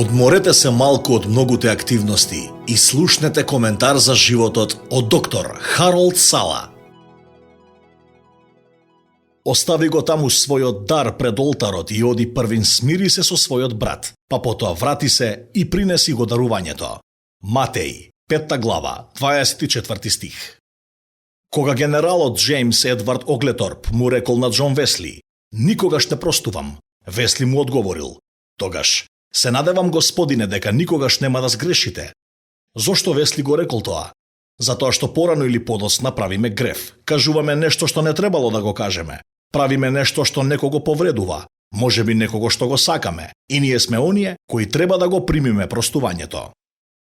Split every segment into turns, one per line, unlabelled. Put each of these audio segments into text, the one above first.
Одморете се малку од многуте активности и слушнете коментар за животот од доктор Харолд Сала. Остави го таму својот дар пред олтарот и оди првин смири се со својот брат, па потоа врати се и принеси го дарувањето. Матеј, 5 глава, 24 стих. Кога генералот Джеймс Едвард Оглеторп му рекол на Џон Весли: "Никогаш не простувам", Весли му одговорил: "Тогаш се надевам, Господине, дека никогаш нема да сгрешите." Зошто Весли го рекол тоа? Затоа што порано или подоцна правиме греф. Кажуваме нешто што не требало да го кажеме. Правиме нешто што некого повредува, можеби некого што го сакаме, и ние сме оние кои треба да го примиме простувањето.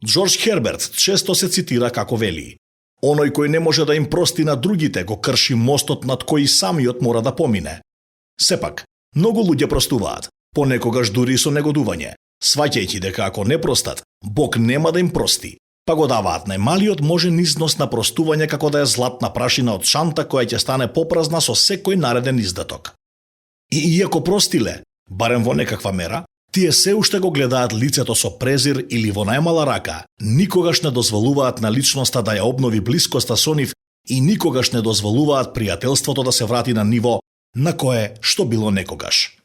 Џорџ Херберт често се цитира како вели: "Оној кој не може да им прости на другите, го крши мостот над кој самиот мора да помине." Сепак, многу луѓе простуваат, понекогаш дури со негодување, сваќајќи дека ако не простат, Бог нема да им прости, па го даваат најмалиот можен износ на простување како да е златна прашина од шанта која ќе стане попразна со секој нареден издаток. И иако простиле, барем во некаква мера, тие се уште го гледаат лицето со презир или во најмала рака, никогаш не дозволуваат на личноста да ја обнови блискоста со нив и никогаш не дозволуваат пријателството да се врати на ниво на кое што било некогаш.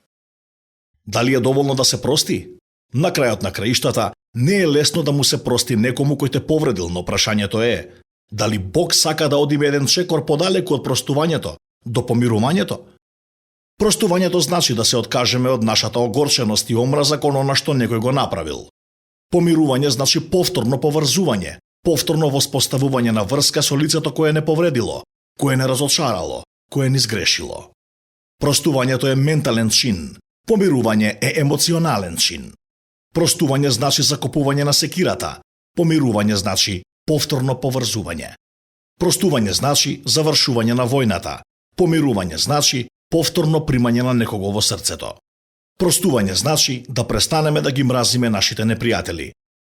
Дали е доволно да се прости? На крајот на краиштата, не е лесно да му се прости некому кој те повредил, но прашањето е: дали Бог сака да одиме еден чекор подалеку од простувањето, до помирувањето? Простувањето значи да се откажеме од нашата огорченост и омраза кон она што некој го направил. Помирување значи повторно поврзување, повторно воспоставување на врска со лицето кое не повредило, кое не разочарало, кое не сгрешило. Простувањето е ментален чин, помирување е емоционален чин. Простување значи закопување на секирата, помирување значи повторно поврзување. Простување значи завршување на војната, помирување значи повторно примање на некого во срцето. Простување значи да престанеме да ги мразиме нашите непријатели.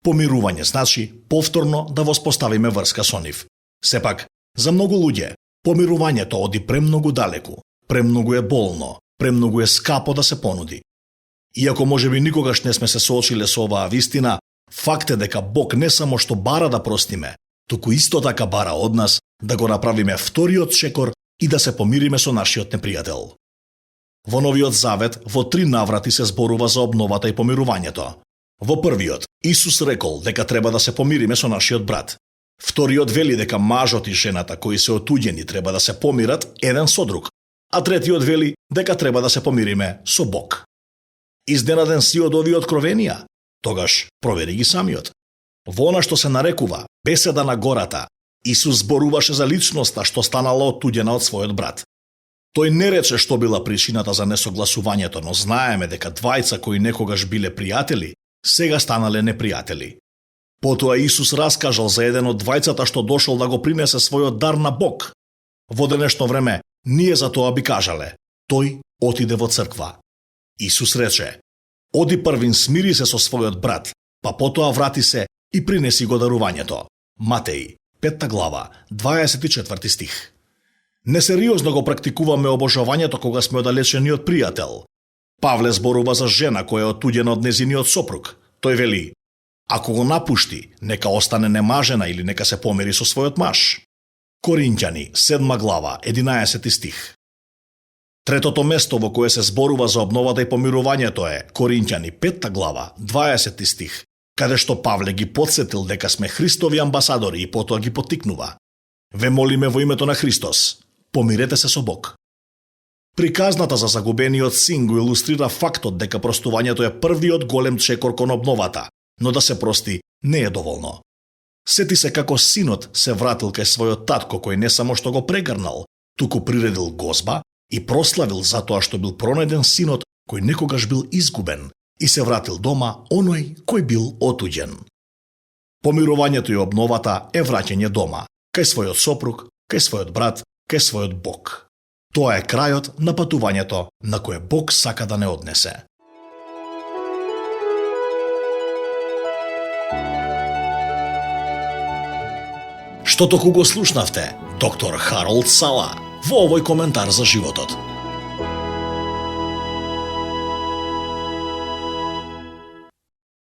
Помирување значи повторно да воспоставиме врска со нив. Сепак, за многу луѓе, помирувањето оди премногу далеку, премногу е болно, премногу е скапо да се понуди. Иако можеби никогаш не сме се соочиле со оваа вистина, факт е дека Бог не само што бара да простиме, туку исто така бара од нас да го направиме вториот чекор и да се помириме со нашиот непријател. Во Новиот Завет во 3 наврати се зборува за обновата и помирувањето. Во првиот, Исус рекол дека треба да се помириме со нашиот брат. Вториот вели дека мажот и жената кои се отуѓени треба да се помират еден со друг, а третиот вели дека треба да се помириме со Бог. Изненаден си од овие откровенија? Тогаш провери ги самиот. Во она што се нарекува беседа на гората, Исус зборуваше за личноста што станала оттуѓена од својот брат. Тој не рече што била причината за несогласувањето, но знаеме дека двајца кои некогаш биле пријатели, сега станале непријатели. Потоа Исус раскажал за еден од двајцата што дошол да го принесе својот дар на Бог. Во денешно време, ние за тоа би кажале: тој отиде во црква. Исус рече: "Оди првин смири се со својот брат, па потоа врати се и принеси го дарувањето." Матеј, 5 глава, 24 стих. Несериозно го практикуваме обожавањето кога сме оддалечени од пријател. Павле зборува за жена која е оттуѓена од незиниот сопруг. Тој вели: "Ако го напушти, нека остане немажена или нека се помири со својот маж." Коринќани, 7 глава, 11 стих. Третото место во кое се зборува за обновата и помирувањето е Коринќани 5 глава, 20 стих, каде што Павле ги потсетил дека сме Христови амбасадори и потоа ги поттикнува: "Ве молиме во името на Христос, помирете се со Бог." Приказната за загубениот син го илустрира фактот дека простувањето е првиот голем чекор кон обновата, но да се прости не е доволно. Сети се како синот се вратил кај својот татко кој не само што го прегрнал, туку приредил гозба и прославил затоа што бил пронајден синот кој некогаш бил изгубен и се вратил дома оној кој бил отуѓен. Помирувањето и обновата е враќање дома, кај својот сопруг, кај својот брат, кај својот Бог. Тоа е крајот на патувањето на кое Бог сака да не однесе. Што току го слушнавте доктор Харолд Сала во овој коментар за животот.